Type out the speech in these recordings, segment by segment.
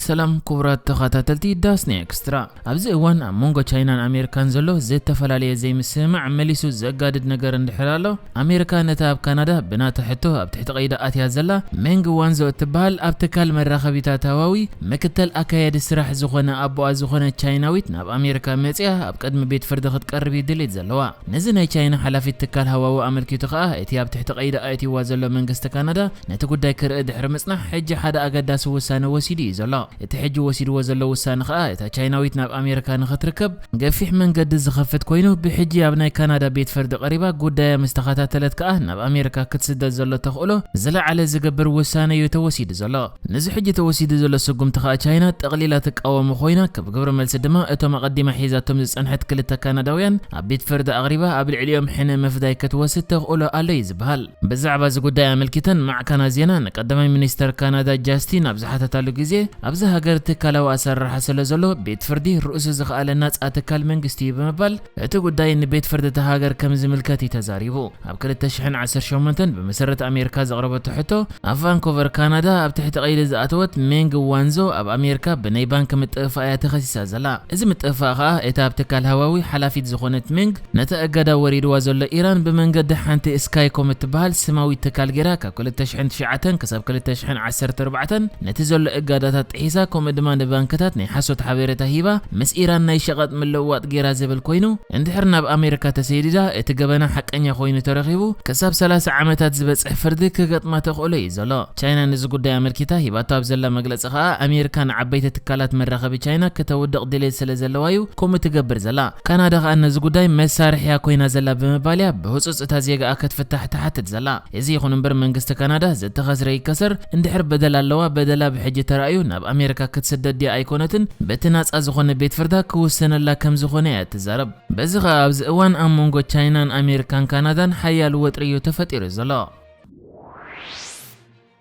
ሰላም ክቡራት ተኸታተልቲ ዳስኒ ኤክስትራ። ኣብዚ እዋን ኣብ መንጎ ቻይናን ኣሜሪካን ዘሎ ዝተፈላለየ ዘይምስምማዕ መሊሱ ዘጋድድ ነገር እንድሕር ኣሎ፣ ኣሜሪካ ነታ ኣብ ካናዳ ብናታ ሕቶ ኣብ ትሕቲ ቀይዲ ኣትያ ዘላ ሜንግ ዋንዞ እትበሃል ኣብ ትካል መራኸቢታት ሃዋዊ ምክትል ኣካያዲ ስራሕ ዝኾነ ኣቦኣ ዝኾነ ቻይናዊት ናብ ኣሜሪካ መጺኣ ኣብ ቅድሚ ቤት ፍርዲ ክትቀርብ እዩ ድሌት ዘለዋ። ነዚ ናይ ቻይና ሓላፊት ትካል ሃዋዊ ኣመልኪቱ ከኣ እቲ ኣብ ትሕቲ ቀይዲ ኣእትይዋ ዘሎ መንግስቲ ካናዳ ነቲ ጉዳይ ክርኢ ድሕሪ ምጽናሕ ሕጂ ሓደ ኣገዳሲ ውሳነ ወሲዱ እዩ ዘሎ። እቲ ሕጂ ወሲድዎ ዘሎ ውሳነ ከኣ እታ ቻይናዊት ናብ ኣሜሪካ ንኽትርከብ ገፊሕ መንገዲ ዝኸፍት ኮይኑ፣ ብሕጂ ኣብ ናይ ካናዳ ቤት ፍርዲ ቀሪባ ጉዳያ ምስ ተኸታተለት ከኣ ናብ ኣሜሪካ ክትስደድ ዘሎ ተኽእሎ ዝለዓለ ዝገብር ውሳነ እዩ ተወሲዱ ዘሎ። ነዚ ሕጂ ተወሲዱ ዘሎ ስጉምቲ ከኣ ቻይና ጠቕሊላ ትቃወሞ ኮይና፣ ከም ግብረ መልሲ ድማ እቶም ኣቐዲማ ሒዛቶም ዝጸንሐት ክልተ ካናዳውያን ኣብ ቤት ፍርዲ ኣቕሪባ ኣብ ልዕሊኦም ሕነ ምፍዳይ ክትወስድ ተኽእሎ ኣሎ እዩ ዝበሃል። ብዛዕባ እዚ ጉዳይ ኣመልኪተን ማዕከናት ዜና ንቀዳማይ ሚኒስተር ካናዳ ጃስቲን ኣብ ዝሓተታሉ ግዜ፣ ኣብዚ ሃገር ትካላዊ ኣሰራርሓ ስለ ዘሎ ቤት ፍርዲ ርእሱ ዝኸኣለ ናጻ ትካል መንግስቲ እዩ ብምባል እቲ ጉዳይ ንቤት ፍርዲ እታ ሃገር ከም ዝምልከት እዩ ተዛሪቡ። ኣብ ክልተ ሽሕን ዓሰርተ ሸሞንተን ብመሰረት ኣሜሪካ ዘቕረበቶ ሕቶ ኣብ ቫንኮቨር ካናዳ ኣብ ትሕቲ ቀይዲ ዝኣተወት ሜንግ ዋንዞ ኣብ ኣሜሪካ ብናይ ባንክ ምጥፍፋእ እያ ተኸሲሳ ዘላ። እዚ ምጥፍፋእ ከኣ እታ ኣብ ትካል ሃዋዊ ሓላፊት ዝኾነት ሜንግ ነቲ እገዳ ወሪድዋ ዘሎ ኢራን ብመንገዲ ሓንቲ ስካይኮም እትበሃል ስማዊት ትካል ጌራ ካብ ክልተ ሽሕን ትሽዓተን ክሳብ ክልተ ሽሕን ዓሰርተ ኣርባዕተን ነቲ ዘሎ እገዳታት ጥሒሳ፣ ከምኡ ድማ ንባንክታት ናይ ሓሶት ሓበሬታ ሂባ ምስ ኢራን ናይ ሸቐጥ ምልውዋጥ ጌራ ዝብል ኮይኑ፣ እንድሕር ናብ ኣሜሪካ ተሰይድዳ እቲ ገበና ሓቀኛ ኮይኑ ተረኺቡ ክሳብ ሰላሳ ዓመታት ዝበጽሕ ፍርዲ ክገጥማ ተኽእሎ እዩ ዘሎ። ቻይና ነዚ ጉዳይ ኣመልኪታ ሂባቶ ኣብ ዘላ መግለጺ ከኣ ኣሜሪካ ንዓበይቲ ትካላት መራኸቢ ቻይና ከተውድቕ ድሌት ስለ ዘለዋ እዩ ከምኡ ትገብር ዘላ። ካናዳ ከኣ ነዚ ጉዳይ መሳርሕያ ኮይና ዘላ ብምባል እያ ብህጹጽ እታ ዜጋኣ ክትፍታሕ ትሓትት ዘላ። እዚ ይኹን እምበር መንግስቲ ካናዳ ዝተኸስረ ይከሰር፣ እንድሕር በደል ኣለዋ በደላ ብሕጂ ተራእዩ ናብ ኣሜሪካ ክትስደድ ድያ ኣይኮነትን በቲ ናጻ ዝኾነ ቤት ፍርዳ ክውሰነላ ከም ዝኾነ እያ ትዛረብ። በዚ ኸኣ ኣብዚ እዋን ኣብ መንጎ ቻይናን ኣሜሪካን ካናዳን ሓያል ወጥሪ እዩ ተፈጢሩ ዘሎ።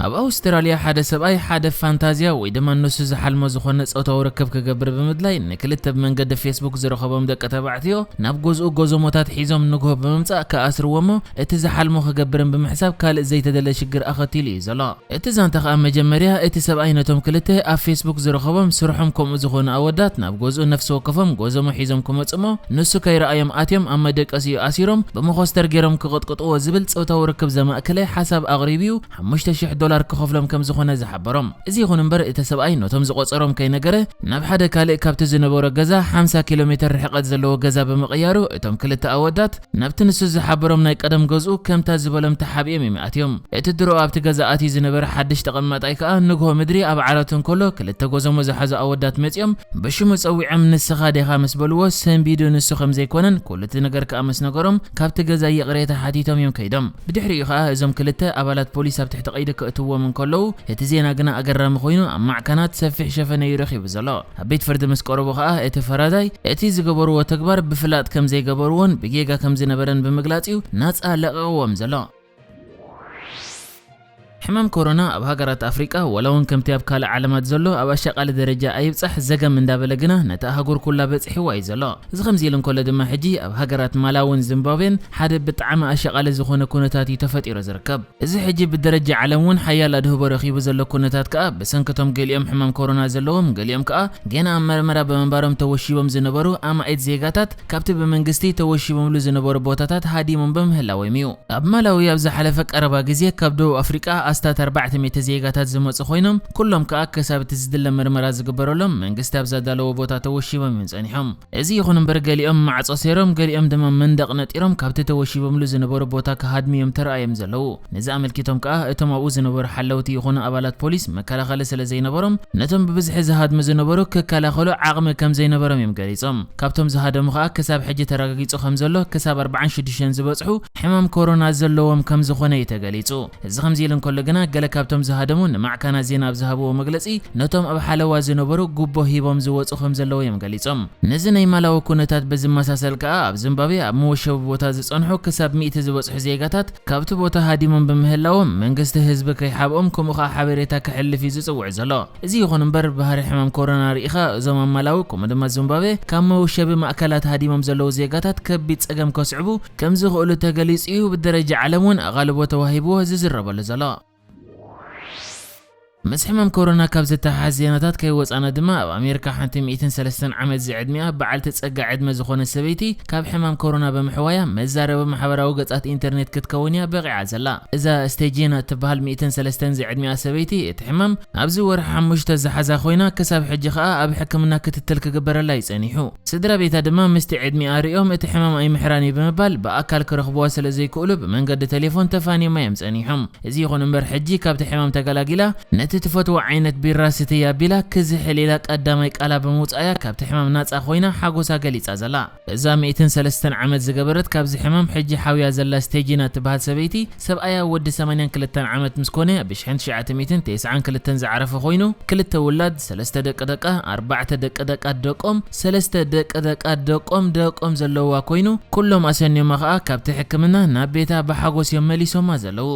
ኣብ ኣውስትራልያ ሓደ ሰብኣይ ሓደ ፋንታዝያ ወይ ድማ ንሱ ዝሓልሞ ዝኾነ ጾታዊ ርክብ ክገብር ብምድላይ ንክልተ ብመንገዲ ፌስቡክ ዝረኸቦም ደቂ ተባዕትዮ ናብ ገዝኡ ጎዞሞታት ሒዞም ንግሆ ብምምጻእ ክኣስርዎ እሞ እቲ ዝሓልሞ ክገብርን ብምሕሳብ ካልእ ዘይተደለ ሽግር ኣኸቲሉ እዩ ዘሎ። እቲ ዛንታ ከኣ መጀመርያ እቲ ሰብኣይ ነቶም ክልተ ኣብ ፌስቡክ ዝረኸቦም ስርሖም ከምኡ ዝኾኑ ኣወዳት ናብ ገዝኡ ነፍሲ ወከፎም ጎዞሞ ሒዞም ክመጹ እሞ ንሱ ከይረኣዮም ኣትዮም ኣብ መደቀሲኡ ኣሲሮም ብመኾስተር ገይሮም ክቕጥቅጥዎ ዝብል ጾታዊ ርክብ ዘማእከለ ሓሳብ ኣቕሪቡ እዩ ሓሙሽተ ሽሕ ዶላር ክኸፍሎም ከም ዝኾነ ዝሓበሮም። እዚ ይኹን እምበር እቲ ሰብኣይ ነቶም ዝቖጸሮም ከይነገረ ናብ ሓደ ካልእ ካብቲ ዝነበሮ ገዛ ሓምሳ ኪሎ ሜትር ርሕቀት ዘለዎ ገዛ ብምቕያሩ እቶም ክልተ ኣወዳት ናብቲ ንሱ ዝሓበሮም ናይ ቀደም ገዝኡ ከምታ ዝበሎም ተሓቢኦም እዮም ኣትዮም። እቲ ድሮ ኣብቲ ገዛ ኣትዩ ዝነበረ ሓድሽ ተቐማጣይ ከኣ ንግሆ ምድሪ ኣብ ዓራቱ እንከሎ ክልተ ጎዞሞ ዝሓዙ ኣወዳት መጺኦም ብሽሙ ጸዊዖም ንስኻ ዲኻ ምስ በልዎ ሰንቢዱ ንሱ ከም ዘይኮነን ኩሉ እቲ ነገር ከኣ ምስ ነገሮም ካብቲ ገዛ ይቕሬታ ሓቲቶም እዮም ከይዶም። ብድሕሪኡ ከኣ እዞም ክልተ ኣባላት ፖሊስ ኣብ ትሕቲ ቀይዲ ከእትዎም እንከለዉ እቲ ዜና ግና ኣገራሚ ኮይኑ ኣብ ማዕከናት ሰፊሕ ሸፈነ እዩ ረኺቡ ዘሎ። ኣብ ቤት ፍርዲ ምስ ቀረቡ ከኣ እቲ ፈራዳይ እቲ ዝገበርዎ ተግባር ብፍላጥ ከም ዘይገበርዎን ብጌጋ ከም ዝነበረን ብምግላጽ እዩ ናጻ ለቒቕዎም ዘሎ። ሕማም ኮሮና ኣብ ሃገራት ኣፍሪቃ ዋላ እውን ከምቲ ኣብ ካልእ ዓለማት ዘሎ ኣብ ኣሻቓሊ ደረጃ ኣይብጻሕ ዘገም እንዳበለ ግና ነቲ ኣህጉር ኩላ በጺሕዋ እዩ ዘሎ። እዚ ከምዚ ኢሉ እንከሎ ድማ ሕጂ ኣብ ሃገራት ማላውን ዚምባብዌን ሓደ ብጣዕሚ ኣሻቓሊ ዝኾነ ኩነታት እዩ ተፈጢሩ ዝርከብ። እዚ ሕጂ ብደረጃ ዓለም እውን ሓያል ኣድህቦ ረኺቡ ዘሎ ኩነታት ከኣ ብሰንክቶም ገሊኦም ሕማም ኮሮና ዘለዎም ገሊኦም ከኣ ገና ኣብ መርመራ ብምንባሮም ተወሺቦም ዝነበሩ ኣማኢት ዜጋታት ካብቲ ብመንግስቲ ተወሺቦምሉ ዝነበሩ ቦታታት ሃዲሞም ብምህላዎም እዩ። ኣብ ማላዊ ኣብ ዝሓለፈ ቀረባ ግዜ ካብ ደቡብ ኣፍሪቃ ኣስታት ኣርባዕተ ሚእቲ ዜጋታት ዝመጹ ኮይኖም ኩሎም ከኣ ክሳብ እቲ ዝድለ መርመራ ዝግበረሎም መንግስቲ ኣብ ዘዳለዎ ቦታ ተወሺቦም እዮም ጸኒሖም። እዚ ይኹን እምበር ገሊኦም ማዕጾ ሰይሮም ገሊኦም ድማ መንደቕ ነጢሮም ካብቲ ተወሺቦምሉ ዝነበሩ ቦታ ክሃድሙ እዮም ተረኣዮም ዘለዉ። ነዚ ኣመልኪቶም ከኣ እቶም ኣብኡ ዝነበሩ ሓለውቲ ይኹኑ ኣባላት ፖሊስ መከላኸሊ ስለ ዘይነበሮም ነቶም ብብዝሒ ዝሃድሙ ዝነበሩ ክከላኸሉ ዓቕሚ ከም ዘይነበሮም እዮም ገሊጾም። ካብቶም ዝሃደሙ ከኣ ክሳብ ሕጂ ተረጋጊጹ ከም ዘሎ ክሳብ ኣርባዓን ሽዱሽተን ዝበጽሑ ሕማም ኮሮና ዘለዎም ከም ዝኾነ እዩ ተገሊጹ። እዚ ከምዚ ኢሉ እንከሎ ግና ገለ ካብቶም ዝሃደሙ ንማዕከናት ዜና ኣብ ዝሃብዎ መግለጺ ነቶም ኣብ ሓለዋ ዝነበሩ ጉቦ ሂቦም ዝወጹ ከም ዘለዉ እዮም ገሊጾም። ነዚ ናይ ማላዊ ኩነታት ብዝመሳሰል ከኣ ኣብ ዚምባብዌ ኣብ መወሸቢ ቦታ ዝጸንሑ ክሳብ ሚእቲ ዝበጽሑ ዜጋታት ካብቲ ቦታ ሃዲሞም ብምህላዎም መንግስቲ ህዝቢ ከይሓብኦም ከምኡ ከኣ ሓበሬታ ከሕልፍ እዩ ዝጽውዕ ዘሎ። እዚ ይኹን እምበር ባህሪ ሕማም ኮሮና ርኢኻ እዞም ኣብ ማላዊ ከምኡ ድማ ዚምባብዌ ካብ መወሸቢ ማእከላት ሃዲሞም ዘለዉ ዜጋታት ከቢድ ጸገም ከስዕቡ ከም ዝኽእሉ ተገሊጹ እዩ። ብደረጃ ዓለም እውን ኣቓልቦ ተዋሂብዎ ዝዝረበሉ ዘሎ። ምስ ሕማም ኮሮና ካብ ዝተሓሓዝ ዜናታት ከይወጻና ድማ፣ ኣብ ኣሜሪካ ሓንቲ ሚእትን ሰለስተን ዓመት ዝዕድሚኣ በዓልቲ ጸጋ ዕድመ ዝኾነት ሰበይቲ ካብ ሕማም ኮሮና ብምሕዋያ መዛረቢ ማሕበራዊ ገጻት ኢንተርኔት ክትከውን እያ በቒዓ ዘላ። እዛ ስቴጂና እትበሃል ሚእትን ሰለስተን ዝዕድሚኣ ሰበይቲ፣ እቲ ሕማም ኣብዚ ወርሒ ሓሙሽተ ዝሓዛ ኮይና፣ ክሳብ ሕጂ ከኣ ኣብ ሕክምና ክትትል ክግበረላ እዩ ጸኒሑ። ስድራ ቤታ ድማ ምስቲ ዕድሚኣ ሪኦም እቲ ሕማም ኣይምሕራን እዩ ብምባል ብኣካል ክረኽብዋ ስለ ዘይክእሉ ብመንገዲ ቴሌፎን ተፋንዮም እዮም ጸኒሖም። እዚ ይኹን እምበር ሕጂ ካብቲ ሕማም ተገላጊላ ነቲ ትፈትዎ ዓይነት ቢራ ስትያ ቢላ ክዝሕል ኢላ ቀዳማይ ቃላ ብምውጻእያ ካብቲ ሕማም ናጻ ኮይና ሓጎሳ ገሊጻ ዘላ። እዛ ሚእትን ሰለስተን ዓመት ዝገበረት ካብዚ ሕማም ሕጂ ሓውያ ዘላ ስቴጂና ትበሃል ሰበይቲ ሰብኣያ ወዲ ሰማንያን ክልተን ዓመት ምስ ኮነ ብሽሕን ትሽዓተ ሚእትን ተስዓን ክልተን ዝዓረፈ ኮይኑ ክልተ ውላድ፣ ሰለስተ ደቂ ደቃ፣ ኣርባዕተ ደቂ ደቃ ደቆም፣ ሰለስተ ደቂ ደቃ ደቆም ደቆም ዘለውዋ ኮይኑ ኩሎም ኣሰንዮማ ከኣ ካብቲ ሕክምና ናብ ቤታ ብሓጎስ እዮም መሊሶማ ዘለዉ።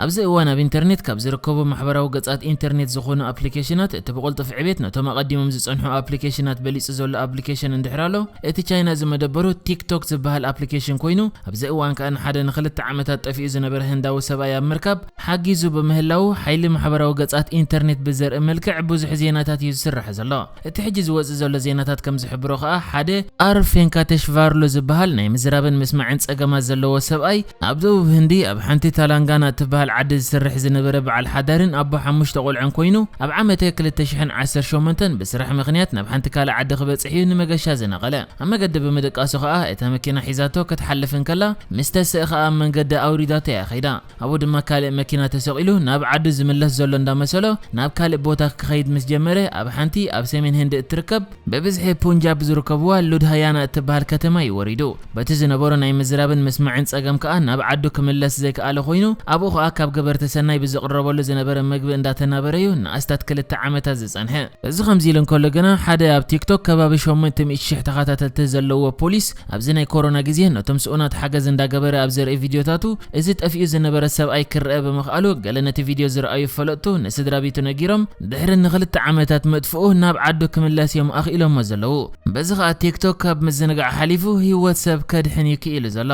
ኣብዚ እዋን ኣብ ኢንተርኔት ካብ ዝርከቡ ማሕበራዊ ገጻት ኢንተርኔት ዝኾኑ ኣፕሊኬሽናት እቲ ብቕልጡፍ ዕቤት ነቶም ኣቐዲሞም ዝጸንሑ ኣፕሊኬሽናት በሊጹ ዘሎ ኣፕሊኬሽን እንድሕር ኣሎ እቲ ቻይና ዝመደበሩ ቲክቶክ ዝበሃል ኣፕሊኬሽን ኮይኑ ኣብዚ እዋን ከኣ ንሓደ ንክልተ ዓመታት ጠፊኡ ዝነበረ ህንዳዊ ሰብኣይ ኣብ ምርካብ ሓጊዙ ብምህላዉ ሓይሊ ማሕበራዊ ገጻት ኢንተርኔት ብዘርኢ መልክዕ ብዙሕ ዜናታት እዩ ዝስራሕ ዘሎ። እቲ ሕጂ ዝወጽእ ዘሎ ዜናታት ከም ዝሕብሮ ከኣ ሓደ ኣር ፌንካቴሽ ቫርሎ ዝበሃል ናይ ምዝራብን ምስማዕን ጸገማት ዘለዎ ሰብኣይ ኣብ ደቡብ ህንዲ ኣብ ሓንቲ ታላንጋና እትበሃል ዓዲ ዝሰርሕ ዝነበረ በዓል ሓዳርን ኣቦ ሓሙሽተ ቆልዑን ኮይኑ ኣብ ዓመተ ክልተ ሽሕን ዓሰርተ ሸሞንተን ብስራሕ ምኽንያት ናብ ሓንቲ ካልእ ዓዲ ክበጽሕ እዩ ንመገሻ ዝነቐለ። ኣብ መገዲ ብምድቃሱ ከኣ እታ መኪና ሒዛቶ ክትሓልፍ እንከላ ምስ ተስእ ከኣ ኣብ መንገዲ ኣውሪዳቶ እያ ከይዳ። ኣብኡ ድማ ካልእ መኪና ተሰቒሉ ናብ ዓዱ ዝምለስ ዘሎ እንዳመሰሎ ናብ ካልእ ቦታ ክኸይድ ምስ ጀመረ ኣብ ሓንቲ ኣብ ሰሜን ህንዲ እትርከብ ብብዝሒ ፑንጃብ ዝርከብዋ ሉድሃያና እትበሃል ከተማ እዩ ወሪዱ። በቲ ዝነበሮ ናይ ምዝራብን ምስማዕን ጸገም ከኣ ናብ ዓዱ ክምለስ ዘይከኣለ ኮይኑ ኣብኡ ከኣ ካብ ገበርቲ ሰናይ ብዝቕረበሉ ዝነበረ ምግቢ እንዳተናበረ እዩ ንኣስታት ክልተ ዓመታት ዝጸንሐ። እዚ ከምዚ ኢሉ እንከሎ ግና ሓደ ኣብ ቲክቶክ ከባቢ ሸሞንተ ሚእቲ ሽሕ ተኸታተልቲ ዘለዎ ፖሊስ ኣብዚ ናይ ኮሮና ግዜ ነቶም ስኡናት ሓገዝ እንዳገበረ ኣብ ዘርኢ ቪድዮታቱ እዚ ጠፊኡ ዝነበረ ሰብኣይ ክረአ ብምኽኣሉ ገለ ነቲ ቪድዮ ዝረኣዩ ፈለጥቱ ንስድራ ቤቱ ነጊሮም ድሕሪ ንክልተ ዓመታት መጥፍኡ ናብ ዓዱ ክምለስ እዮም ኣኽኢሎሞ ዘለዉ። በዚ ኸኣ ቲክቶክ ካብ ምዝንጋዕ ሓሊፉ ህይወት ሰብ ከድሕን እዩ ክኢሉ ዘሎ።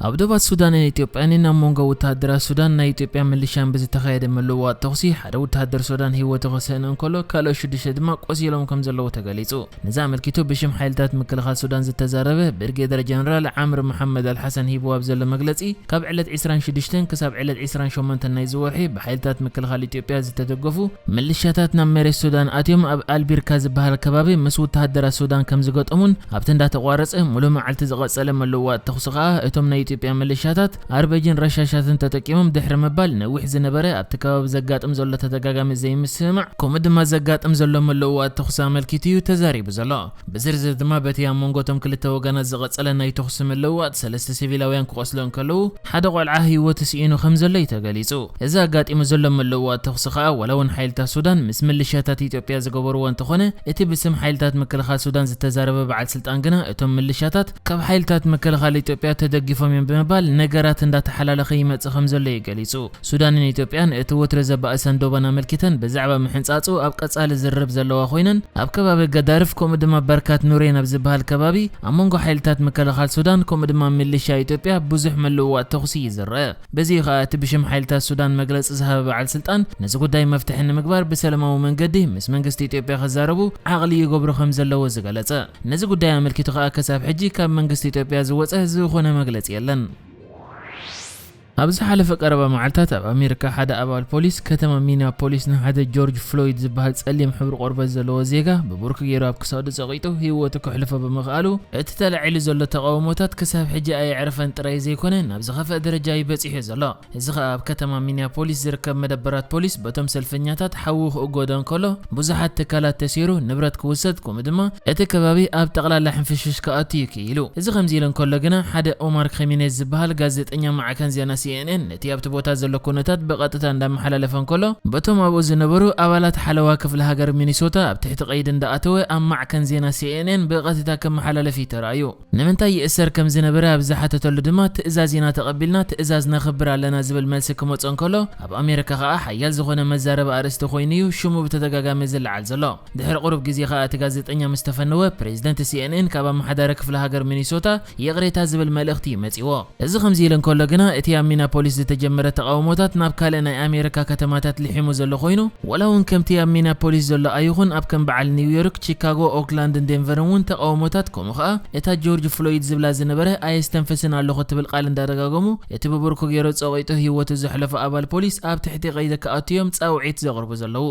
ኣብ ዶባት ሱዳንን ኢትዮጵያን ኣብ መንጎ ወተሃደራት ሱዳን ናይ ኢትዮጵያ ምልሻን ብዝተኻየደ ምልውዋጥ ተኹሲ ሓደ ወተሃደር ሱዳን ህይወቱ ክስእን እንከሎ ካልኦት ሽዱሽተ ድማ ቆሲሎም ከም ዘለዉ ተገሊጹ። ነዚ ኣመልኪቱ ብሽም ሓይልታት ምክልኻል ሱዳን ዝተዛረበ ብርጌደር ጀነራል ዓምር መሓመድ ኣልሓሰን ሂብዎ ኣብ ዘሎ መግለጺ ካብ ዕለት ዕስራን ሽዱሽተን ክሳብ ዕለት ዕስራን ሸሞንተን ናይዚ ወርሒ ብሓይልታት ምክልኻል ኢትዮጵያ ዝተደገፉ ምልሻታት ናብ መሬት ሱዳን ኣትዮም ኣብ ኣልቢርካ ዝበሃል ከባቢ ምስ ወተሃደራት ሱዳን ከም ዝገጠሙን ኣብቲ እንዳተቋረጸ ሙሉእ መዓልቲ ዝቐጸለ ምልውዋጥ ተኹሲ ከኣ እቶም ናይ ኢትዮጵያ ምልሻታት ኣርበጅን ረሻሻትን ተጠቂሞም ድሕሪ ምባል ነዊሕ ዝነበረ ኣብቲ ከባቢ ዘጋጥም ዘሎ ተደጋጋሚ ዘይምስምማዕ ከምኡ ድማ ዘጋጥም ዘሎ ምልውዋጥ ተኹሲ ኣመልኪቱ እዩ ተዛሪቡ ዘሎ። ብዝርዝር ድማ በቲ ኣብ መንጎ እቶም ክልተ ወገናት ዝቐጸለ ናይ ተኹሲ ምልውዋጥ ሰለስተ ሲቪላውያን ክቖስሉ እንከለዉ ሓደ ቆልዓ ህይወቱ ስኢኑ ከም ዘሎ እዩ ተገሊጹ። እዚ ኣጋጢሙ ዘሎ ምልውዋጥ ተኹሲ ከኣ ዋላ እውን ሓይልታት ሱዳን ምስ ምልሻታት ኢትዮጵያ ዝገበርዎ እንተኾነ እቲ ብስም ሓይልታት ምክልኻል ሱዳን ዝተዛረበ በዓል ስልጣን ግና እቶም ምልሻታት ካብ ሓይልታት ምክልኻል ኢትዮጵያ ተደጊፎም እዮም ብምባል ነገራት እንዳተሓላለኸ ይመጽእ ከም ዘሎ እዩ ገሊጹ። ሱዳንን ኢትዮጵያን እቲ ወትሩ ዘባእሰን ዶባን ኣመልኪተን ብዛዕባ ምሕንጻጹ ኣብ ቀጻሊ ዝርርብ ዘለዋ ኮይነን ኣብ ከባቢ ገዳርፍ ከምኡ ድማ በርካት ኑሬን ኣብ ዝበሃል ከባቢ ኣብ መንጎ ሓይልታት ምክልኻል ሱዳን ከምኡ ድማ ሚሊሻ ኢትዮጵያ ብዙሕ ምልውዋጥ ተኹሲ እዩ ዝረአ። በዚ ከኣ እቲ ብሽም ሓይልታት ሱዳን መግለጺ ዝሃበ በዓል ስልጣን ነዚ ጉዳይ መፍትሒ ንምግባር ብሰላማዊ መንገዲ ምስ መንግስቲ ኢትዮጵያ ክዛረቡ ዓቕሊ ይገብሩ ከም ዘለዉ ዝገለጸ። ነዚ ጉዳይ ኣመልኪቱ ከኣ ክሳብ ሕጂ ካብ መንግስቲ ኢትዮጵያ ዝወጸ ዝኾነ መግለጺ የለን። ኣብ ዝሓለፈ ቀረባ መዓልታት ኣብ ኣሜሪካ ሓደ ኣባል ፖሊስ ከተማ ሚኒያፖሊስ ንሓደ ጆርጅ ፍሎይድ ዝበሃል ጸሊም ሕብሪ ቆርበት ዘለዎ ዜጋ ብቡርክ ገይሩ ኣብ ክሳዱ ጸቒጡ ህይወቱ ከሕልፎ ብምኽኣሉ እቲ ተላዒሉ ዘሎ ተቓውሞታት ክሳብ ሕጂ ኣየዕረፈን ጥራይ ዘይኮነ ናብ ዝኸፍአ ደረጃ እዩ በጺሑ ዘሎ። እዚ ኸኣ ኣብ ከተማ ሚኒያፖሊስ ዝርከብ መደበራት ፖሊስ በቶም ሰልፈኛታት ሓዊ ክእጎዶ እንከሎ ብዙሓት ትካላት ተሲሩ ንብረት ክውሰድ ከምኡ ድማ እቲ ከባቢ ኣብ ጠቕላላ ሕንፍሽፍሽ ክኣቱ እዩ ክኢሉ። እዚ ከምዚ ኢሉ እንከሎ ግና ሓደ ኦማር ኸሚኔዝ ዝበሃል ጋዜጠኛ ማዕከን ዜና ሲኤንኤን ነቲ ኣብቲ ቦታ ዘሎ ኩነታት ብቐጥታ እንዳመሓላለፈ እንከሎ በቶም ኣብኡ ዝነበሩ ኣባላት ሓለዋ ክፍለ ሃገር ሚኒሶታ ኣብ ትሕቲ ቀይዲ እንዳኣተወ ኣብ ማዕከን ዜና ሲኤንኤን ብቐጥታ ክመሓላለፍ እዩ ተራእዩ። ንምንታይ ይእሰር ከም ዝነበረ ኣብ ዝሓተተሉ ድማ ትእዛዝ ኢና ተቐቢልና ትእዛዝ ነኽብር ኣለና ዝብል መልሲ ክመጾ እንከሎ ኣብ ኣሜሪካ ከኣ ሓያል ዝኾነ መዛረቢ ኣርእስቲ ኮይኑ እዩ ሽሙ ብተደጋጋሚ ዝለዓል ዘሎ። ድሕሪ ቁሩብ ግዜ ከኣ እቲ ጋዜጠኛ ምስ ተፈነወ ፕሬዚደንት ሲኤንኤን ካብ ኣመሓዳሪ ክፍለ ሃገር ሚኒሶታ ይቕሬታ ዝብል መልእኽቲ እዩ መጺዎ። እዚ ከምዚ ኢሉ እንከሎ ግና እቲ ኣብ ፖሊስ ዝተጀመረ ተቓውሞታት ናብ ካልእ ናይ ኣሜሪካ ከተማታት ልሒሙ ዘሎ ኮይኑ፣ ዋላ እውን ከምቲ ኣብ ሚኒያፖሊስ ዘሎ ኣይኹን፣ ኣብ ከም በዓል ኒውዮርክ፣ ቺካጎ፣ ኦክላንድን ዴንቨርን እውን ተቓውሞታት፣ ከምኡ ኸኣ እታ ጆርጅ ፍሎይድ ዝብላ ዝነበረ ኣየስተንፍስን ኣለኹ ትብል ቃል እንዳደጋገሙ፣ እቲ ብብርኩ ገይሩ ጸቒጡ ህይወቱ ዘሕለፈ ኣባል ፖሊስ ኣብ ትሕቲ ቀይዲ ክኣቱ እዮም ጻውዒት ዘቕርቡ ዘለዉ።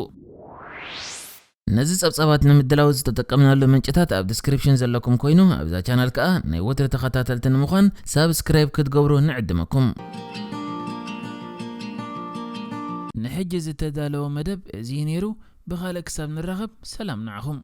ነዚ ጸብጻባት ንምድላው ዝተጠቀምናሉ ምንጭታት ኣብ ዲስክሪፕሽን ዘለኩም ኮይኑ፣ ኣብዛ ቻናል ከኣ ናይ ወትሪ ተኸታተልቲ ንምዃን ሳብስክራይብ ክትገብሩ ንዕድመኩም። ንሕጂ ዝተዳለወ መደብ እዚ እዩ ነይሩ። ብኻልእ ክሳብ ንራኸብ፣ ሰላም ንዓኹም።